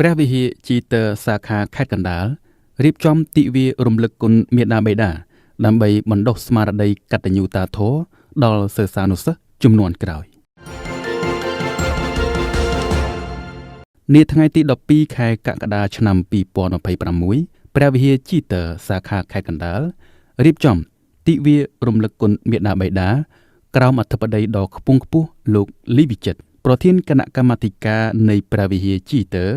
ព្រះវិហារជីទ័រសាខាខេត្តកណ្ដាលរៀបចំទិវារំលឹកគុណមាតាបិតាដើម្បីបណ្ដុះស្មារតីកតញ្ញូតាធម៌ដល់សិស្សានុសិស្សជំនាន់ក្រោយនាថ្ងៃទី12ខែកក្កដាឆ្នាំ2026ព្រះវិហារជីទ័រសាខាខេត្តកណ្ដាលរៀបចំទិវារំលឹកគុណមាតាបិតាក្រោមអធិបតីដ៏ខ្ពង់ខ្ពស់លោកលីវិចិត្រប្រធានគណៈកម្មាធិការនៃព្រះវិហារជីទ័រ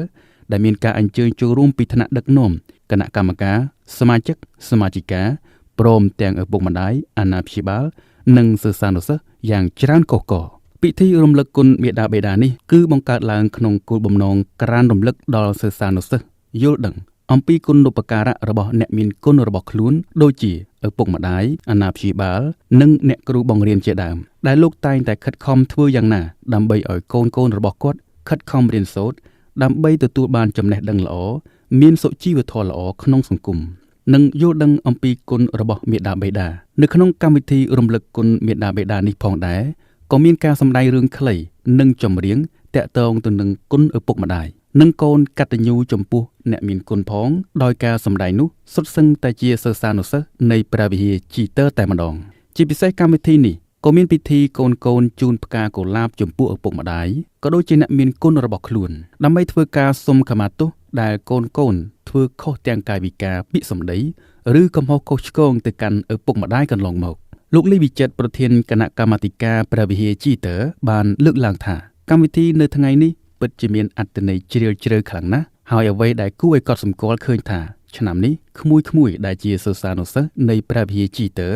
ដែលមានការអញ្ជើញចូលរួមពីថ្នាក់ដឹកនាំគណៈកម្មការសមាជិកសមាជិកាព្រមទាំងឪពុកម្ដាយអាណាព្យាបាលនិងសិស្សានុសិស្សយ៉ាងច្រើនកុះករពិធីរំលឹកគុណមាតាបិតានេះគឺបង្កើតឡើងក្នុងគោលបំណងក្រានរំលឹកដល់សិស្សានុសិស្សយល់ដឹងអំពីគុណូបការៈរបស់អ្នកមានគុណរបស់ខ្លួនដូចជាឪពុកម្ដាយអាណាព្យាបាលនិងអ្នកគ្រូបង្រៀនជាដើមដែលលោកតែងតែខិតខំធ្វើយ៉ាងណាដើម្បីឲ្យកូនៗរបស់គាត់ខិតខំរៀនសូត្រដើម្បីទទួលបានចំណេះដឹងល្អមានសុជីវធម៌ល្អក្នុងសង្គមនិងយល់ដឹងអំពីគុណរបស់មាតាបិតានៅក្នុងកម្មវិធីរំលឹកគុណមាតាបិតានេះផងដែរក៏មានការសម្ដែងរឿងខ្លីនិងចម្រៀងតាក់ទងទៅនឹងគុណឪពុកម្ដាយនិងកូនកតញ្ញូចំពោះអ្នកមានគុណផងដោយការសម្ដែងនោះសុទ្ធសឹងតែជាសិស្សានុសិស្សនៃព្រះវិហារជីទ័រតែម្ដងជាពិសេសកម្មវិធីនេះក៏មានពិធីកូនជូនផ្កាកុលាបចំពោះឪពុកម្ដាយក៏ដូចជាអ្នកមានគុណរបស់ខ្លួនដើម្បីធ្វើការសុំខមាទោសដែលកូនធ្វើខុសទាំងកាយវិការពាក្យសម្ដីឬកំហុសខុសឆ្គងទៅកាន់ឪពុកម្ដាយកន្លងមកលោកលីវិចិត្រប្រធានគណៈកម្មាធិការព្រះវិហារជីទ័របានលើកឡើងថាកម្មវិធីនៅថ្ងៃនេះពិតជាមានអត្ថន័យជ្រាលជ្រៅខ្លាំងណាស់ហើយអ្វីដែលគួរឲ្យកត់សម្គាល់ឃើញថាឆ្នាំនេះក្មួយៗដែលជាសិស្សានុសិស្សនៃព្រះវិហារជីទ័រ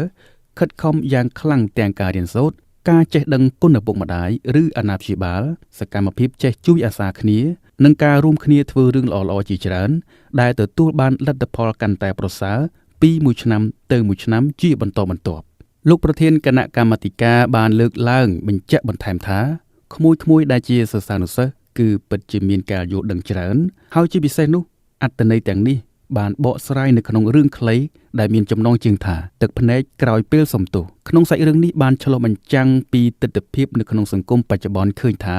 ខិតខំយ៉ាងខ្លាំងទាំងការរៀនសូត្រការចេះដឹងគុណឪពុកម្ដាយឬអាណាព្យាបាលសកម្មភាពចេះជួយអាសាគ្នានិងការរួមគ្នាធ្វើរឿងល្អៗជាច្រើនដែលទទួលបានលទ្ធផលកាន់តែប្រសើរពីមួយឆ្នាំទៅមួយឆ្នាំជាបន្តបន្ទាប់លោកប្រធានគណៈកម្មាធិការបានលើកឡើងបញ្ជាក់បន្ថែមថាក្មួយៗដែលជាសិស្សានុសិស្សគឺពិតជាមានការយល់ដឹងច្រើនហើយជាពិសេសនោះអត្ថន័យទាំងនេះបានបកស្រាយនៅក្នុងរឿងខ្លីដែលមានចំណងជើងថាទឹកភ្នែកក្រោយពេលសំទោសក្នុងសាច់រឿងនេះបានឆ្លុះបញ្ចាំងពីទិដ្ឋភាពនៅក្នុងសង្គមបច្ចុប្បន្នឃើញថា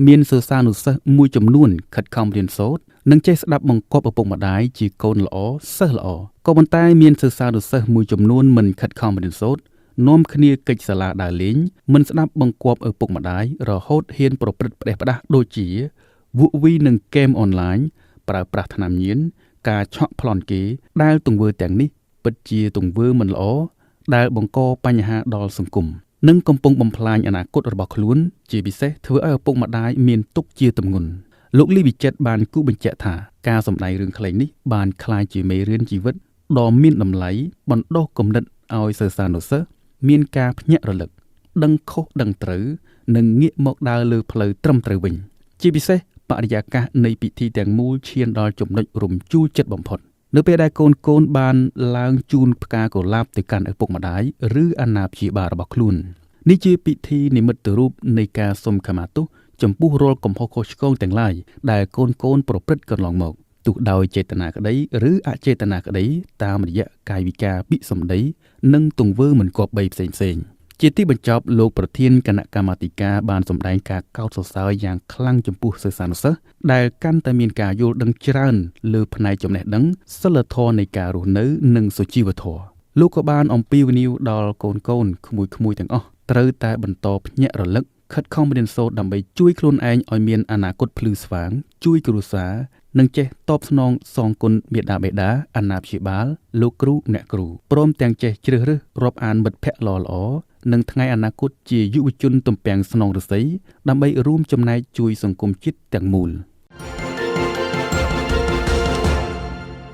មានសិស្សានុសិស្សមួយចំនួនខិតខំរៀនសូត្រនិងចេះស្ដាប់បង្គាប់ឪពុកម្ដាយជាកូនល្អសិស្សល្អក៏ប៉ុន្តែមានសិស្សានុសិស្សមួយចំនួនមិនខិតខំរៀនសូត្រនាំគ្នាកិច្ចសាលាដើរលេងមិនស្ដាប់បង្គាប់ឪពុកម្ដាយរហូតហ៊ានប្រព្រឹត្តផ្ដេសផ្ដាសដូចជាវក់វីនឹងហ្គេមអនឡាញប្រើប្រាស់ថ្នាំញៀនការឆក់ប្លន់គេដែលទង្វើទាំងនេះពិតជាទង្វើមិនល្អដែលបង្កបញ្ហាដល់សង្គមនិងកំពុងបំផ្លាញអនាគតរបស់ខ្លួនជាពិសេសធ្វើឲ្យឪពុកម្ដាយមានទុក្ខជាទម្ងន់លោកលីវិចិត្របានគូបញ្ជាក់ថាការសម្ដែងរឿងខ្លីនេះបានក្លាយជាមេរៀនជីវិតដ៏មានតម្លៃបណ្ដុះគំនិតឲ្យសិស្សានុសិស្សមានការភ្ញាក់រលឹកដឹងខុសដឹងត្រូវនិងងាកមកដើរលើផ្លូវត្រឹមត្រូវវិញជាពិសេសបរិយាកាសនៃពិធីទាំងមូលឈានដល់ចំណុចរំជួលចិត្តបំផុតនៅពេលដែលកូនបានឡើងជូនផ្កាកុលាបទៅកាន់ឪពុកម្ដាយឬអាណាព្យាបាលរបស់ខ្លួននេះជាពិធីនិមិត្តរូបនៃការសុំខមាទោសចំពោះរាល់កំហុសខុសឆ្គងទាំងឡាយដែលកូនប្រព្រឹត្តកន្លងមកទោះដោយចេតនាក្តីឬអចេតនាក្តីតាមរយៈកាយវិការពាក្យសម្ដីនិងទង្វើមិនគប្បីផ្សេងៗជាទីបញ្ចប់លោកប្រធានគណៈកម្មាធិការបានសម្ដែងការកោតសរសើរយ៉ាងខ្លាំងចំពោះសិស្សានុសិស្សដែលកាន់តែមានការយល់ដឹងច្រើនលើផ្នែកចំណេះដឹងសីលធម៌នៃការរស់នៅនិងសុជីវធម៌លោកក៏បានអំពាវនាវដល់កូនក្មួយៗទាំងអស់ត្រូវតែបន្តភ្ញាក់រលឹកខិតខំរៀនសូត្រដើម្បីជួយខ្លួនឯងឲ្យមានអនាគតភ្លឺស្វាងជួយគ្រួសារនិងចេះតបស្នងសងគុណមាតាបិតាអាណាព្យាបាលលោកគ្រូអ្នកគ្រូព្រមទាំងចេះជ្រើសរើសរាប់អានមិត្តភ័ក្តិល្អៗនិងថ្ងៃអនាគតជាយុវជនទំពាំងស្នងឫស្សីដើម្បីរួមចំណែកជួយសង្គមជាតិទាំងមូល។